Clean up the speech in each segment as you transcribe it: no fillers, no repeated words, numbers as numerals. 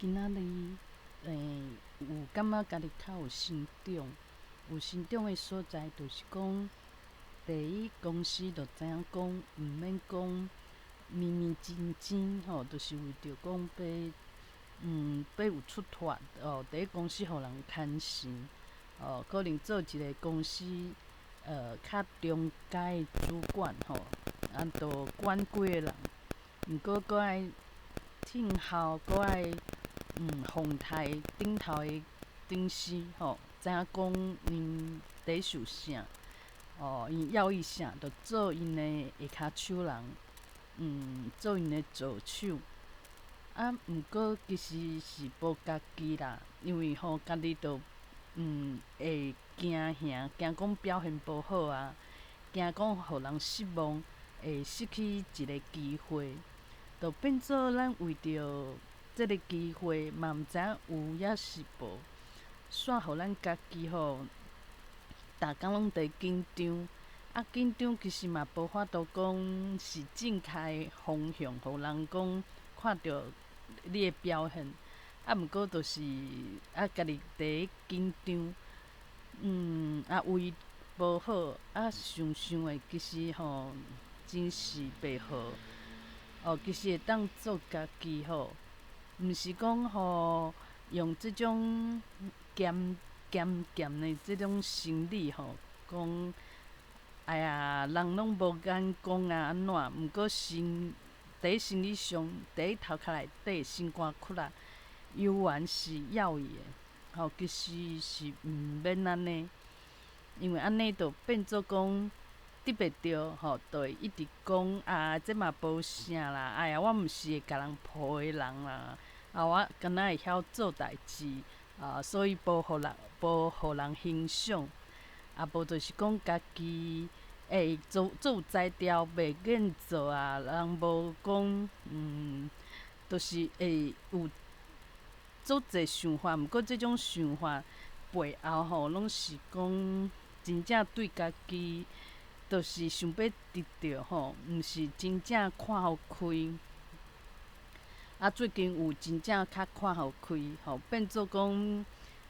今仔日有感覺家己較有成長，有成長的所在，就是講，第一公司就知影講，毋免講明明真真吼，就是為著講欲有出脫哦。佇咧公司予人牽線，哦，可能做一个公司較中階的主管吼，啊，就管幾个人，毋過閣愛聽候，閣愛鳳台頂頭的頂司吼，知影講𪜶佇想啥，哦，𪜶要伊啥，就做𪜶的下跤手人，做𪜶的助手。啊，毋過其實是無家己啦，因為吼家己就會驚嚇，驚講表現無好啊，驚講予人失望，會失去一个機會，就變做咱為著這个機會嘛毋知影有抑是無，煞予咱家己吼，逐工攏佇緊張，啊緊張其實嘛無法度講是正確的方向，予人講看著你的表現，啊毋過就是啊家己佇咧緊張，啊胃無好，啊想想的其實吼真是袂好，哦，其實會當做家己吼，毋是講吼用這種兼兼兼的這種心理吼，講哎呀，人攏無眼光啊，按怎？毋過心佇心理上，佇頭殼內底心肝窟仔，猶原是要伊的，吼，其實是毋免按呢，因為按呢就變做講得袂著吼，就會一直講啊，這嘛無啥啦，哎呀，我毋是會共人抱的人啦，啊，我敢若會曉做代誌，啊，所以無予人欣賞，啊，無就是講家己做做有才調，袂願做啊，人無講，就是會有足濟想法，毋過這種想法背後吼，攏是講真正對家己，就是想欲得著吼，毋是真正看予開。啊，最近有真正較看予開，吼，變做講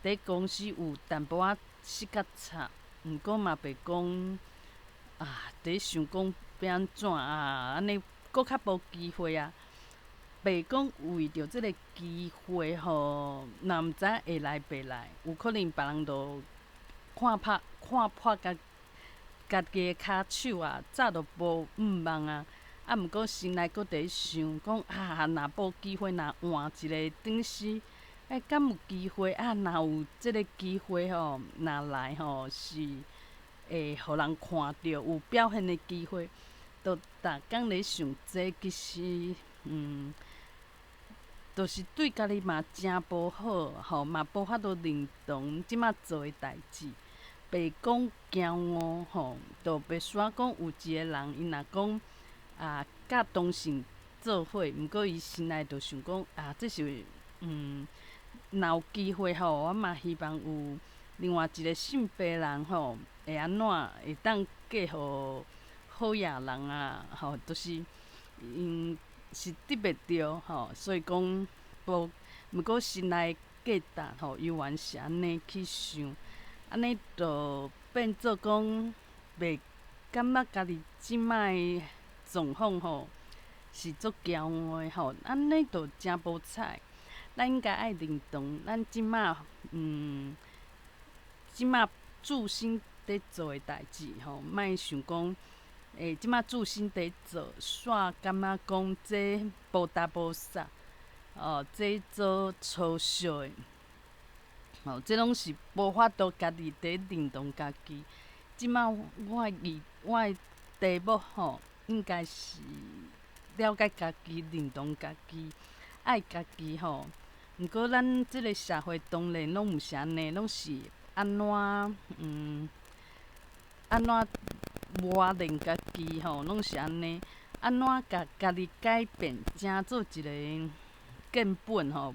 佇公司有淡薄仔失較差，毋過嘛袂講啊，佇想講欲按怎啊，按呢閣較無機會啊。袂講為著這个機會吼，若毋知會來袂來，有可能別人就看破看破家家己的跤手啊，早就無向望啊。啊，毋過心內閣佇咧想講啊，若無機會，若換一个頂司，敢有機會啊？若有這个機會吼，若來吼是會予人看著有表現的機會，就逐工咧想這，其實就是對家己嘛誠無好，吼嘛無法度認同這馬做的代誌。袂講驕傲吼，就袂煞講有一个人，伊若講啊，佮同性做伙，毋過伊心內就想講啊，這是若有機會吼，我嘛希望有另外一个性別人吼，會按怎會當嫁予好野人啊，吼，就是是得袂著吼，所以講無，毋過心內價值吼，猶原是按呢去想，按呢就變做講袂感覺家己這擺的狀況吼是足驕傲的吼，按呢就誠無彩。咱應該愛認同咱這馬這馬自身佇做的代誌吼，莫想講，這馬自身佇做，煞感覺講這無搭無啥，哦，這做嘲笑的，吼，這攏是無法度家己佇認同家己。這馬我的題目吼，應該是了解家己、認同家己、愛家己吼。毋過咱這个社會當然攏毋是按呢，攏是按怎按怎磨練家己吼，攏是按呢。按怎共家己改變，成做一个根本吼，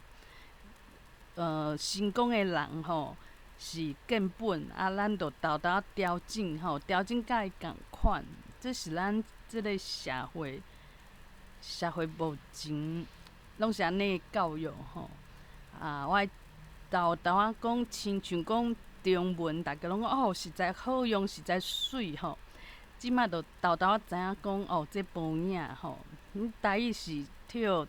成功的人吼是根本啊，咱著沓沓調整吼，調整佮伊仝款，這是咱這个社會目前攏是按呢教育吼。啊，我沓沓仔講，親像講中文，逐家攏講哦，實在好用，實在媠吼。這馬就沓沓仔知影講哦，這無影吼。台語是透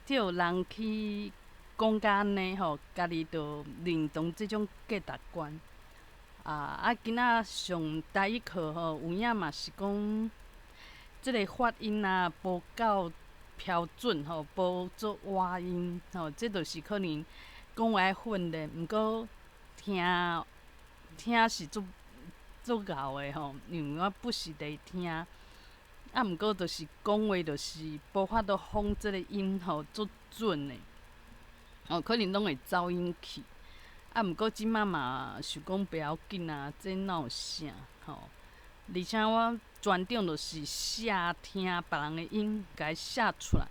透人去講甲按呢吼，家己就認同這種價值觀。啊，今仔上台語課吼，有影嘛是講，這个發音啊，無夠標準吼，無做倚音吼，這就是可能講話愛訓練，毋過聽聽是足足𠢕的吼，因為我不時佇聽。啊，毋過就是講話就是無法度仿這个音吼足準的，哦，可能攏會走音去。啊，毋過這馬嘛想講袂要緊啊，這哪有啥吼？而且我專長就是寫聽別人的音，共伊寫出來。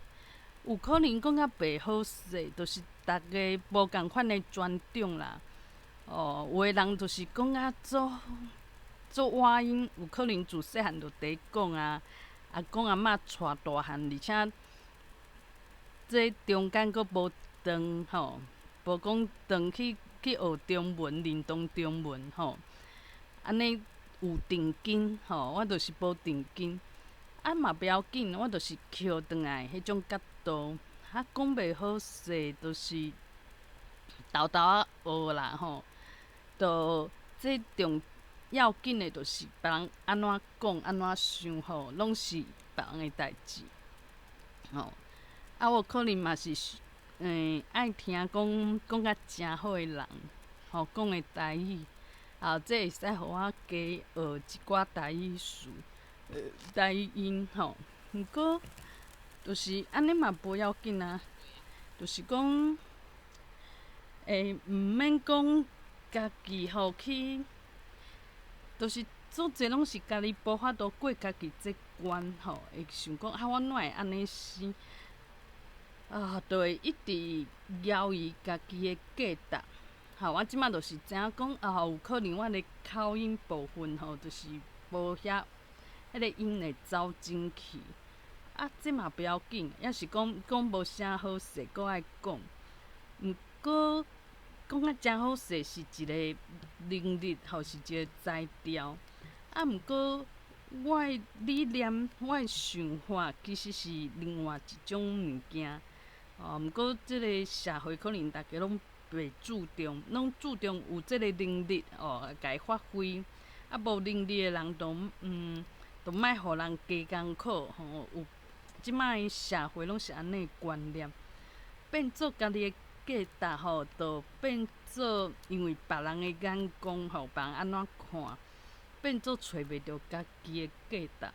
有可能講較袂好勢，就是逐家無仝款的專長啦。哦，有的人就是講較做做倚音，有可能自細漢就佇講啊，阿公阿嬤帶大漢，而且這中間閣無斷吼，無講斷去去學中文，認同中文吼，按呢有定根吼，我就是無定根，啊嘛袂要緊，我就是抾轉來彼種角度，啊講袂好勢，就是沓沓仔學啦吼，就這重要緊的，就是別人按怎講、按怎想吼，攏是別人的代誌，吼。啊，我可能嘛是，愛聽講講甲誠好的人，吼講的台語，啊，這會使予我加學一寡台語詞、台語音吼。毋過，就是按呢嘛無要緊啊，就是講，毋免講家己吼去，就是足濟攏是家己無法度過家己這關吼，會想講啊，我哪會按呢生？啊，就會一直懷疑家己的價值。吼，我這馬就是知影講啊，有可能我的口音部分吼，就是無遐彼個音會走進去。啊，這嘛不要緊，抑是講講無啥好勢，閣愛講。毋過講甲誠好勢是一個能力，吼是一個才調。啊，毋過我的理念、我的想法，其實是另外一種物件。哦，毋過這个社會可能逐家攏袂注重，攏注重有這个能力哦，共伊發揮。啊，無能力的人都都莫予人加艱苦吼。有這擺社會攏是按呢觀念，變做家己的價值吼，就變做因為別人的眼光吼，別人按怎看，變做揣袂著家己的價值。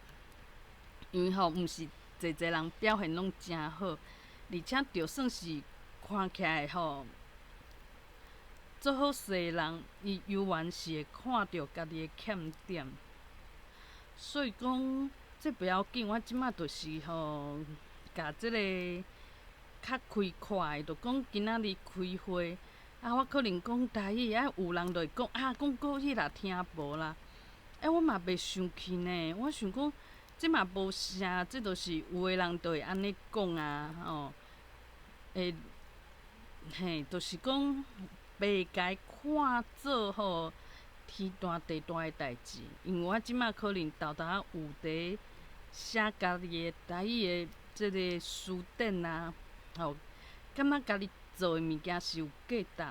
因為吼，毋是濟濟人表現攏誠好。而且，就算是看起來吼，足好勢的人，伊猶原是會看著家己的欠點。所以講，這不要緊，我這馬就是吼，共這个較開闊的，就講今仔日開會，啊，我可能講台語，啊，有人就會講啊，講國語啦，聽無啦。欸，我嘛袂生氣呢，我想講，這嘛無啥，這就是有的人就會按呢講啊，吼，會，嘿，就是講袂共伊看做吼天大地大的代誌，因為我這馬可能沓沓仔有佇寫家己的台語的這个詞典啊，吼，感覺家己做的物件是有價值，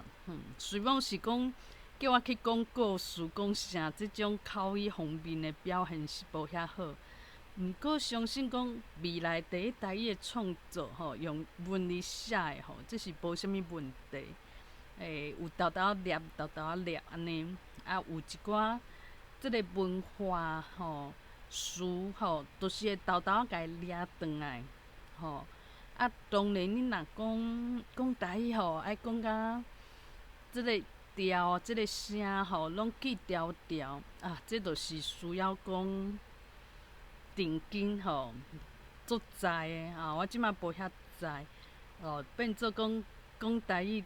雖罔是講叫我去講故事、講啥，這種口語方面的表現是無遐好。毋過相信講未來佇咧台語的創作吼，用文字寫的吼，這是無啥物問題。有沓沓仔念，沓沓仔念按呢，啊有一寡這个文化吼詞吼，都是會沓沓仔共伊掠轉來，吼。啊，當然你若講講台語吼，愛講甲這个調、這个聲吼，攏記牢牢啊，這就是需要講定根吼，足在的啊！我這馬無遐在，哦，變做講講台語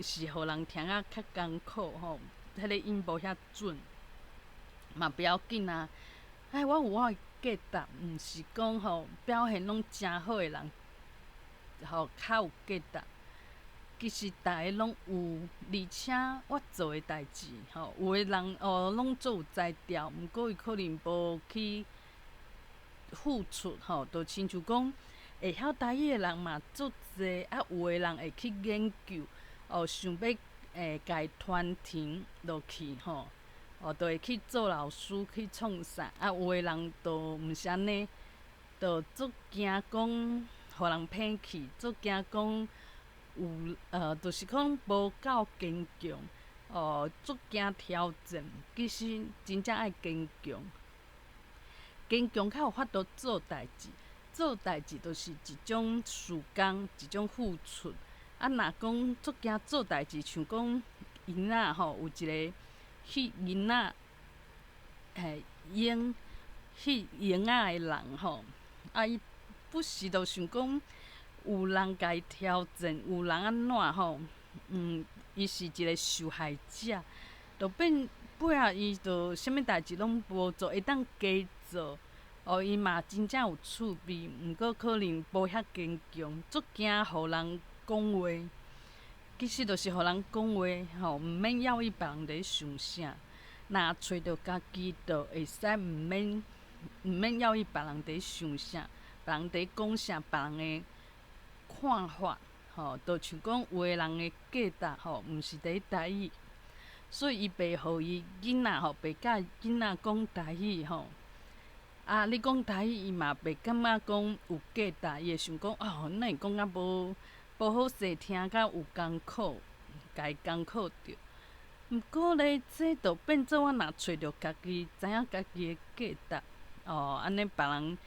是予人聽甲較艱苦吼，彼个音無遐準，嘛不要緊啊。哎，我有我的價值，毋是講吼表現攏誠好的人，吼較有價值。其實逐个攏有，而且我做的代誌吼，有的人哦攏足有才調，毋過伊可能無去付出吼，就親像講會曉台語的人嘛足濟，啊有的人會去研究，哦想欲共伊傳承落去吼，哦就會去做老師去創啥，啊有的人就毋是按呢，就足驚講予人鄙棄，足驚講有就是講無夠堅強，哦足驚挑戰，其實真正愛堅強，堅強較有法度做代誌，做代誌就是一種時間，一種付出。啊，若講足驚做代誌，像講囡仔吼，有一个彼囡仔，嘿養彼嬰仔的人吼，啊伊不時就想講有人共伊挑戰，有人按怎吼，伊是一个受害者，就變尾仔伊就啥物代誌攏無做，會當加做，哦，伊嘛真正有趣味，毋過可能無遐堅強，足驚予人講話，其實就是予人講話吼，毋免猶豫別人佇咧想啥。若揣著家己，就會使毋免猶豫別人佇咧想啥，別人佇咧講啥，別人的看法吼，就像講有的人的價值吼，毋是佇咧台語，所以伊袂予伊囡仔吼，袂佮囡仔講台語吼。啊，你講台語，伊嘛袂感覺講有價值，伊會想講哦，哪會講甲無好勢，聽甲有艱苦，共伊艱苦著。毋過咧，這就變做我若揣著家己，知影家己的價值，哦，按呢別人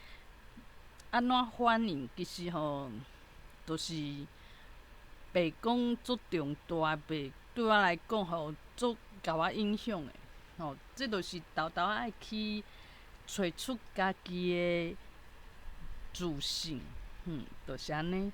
按怎反應，其實吼，就是袂講足重大，袂對我來講吼，足共我影響的，吼，這就是沓沓仔愛去揣出家己的自信，就是按呢。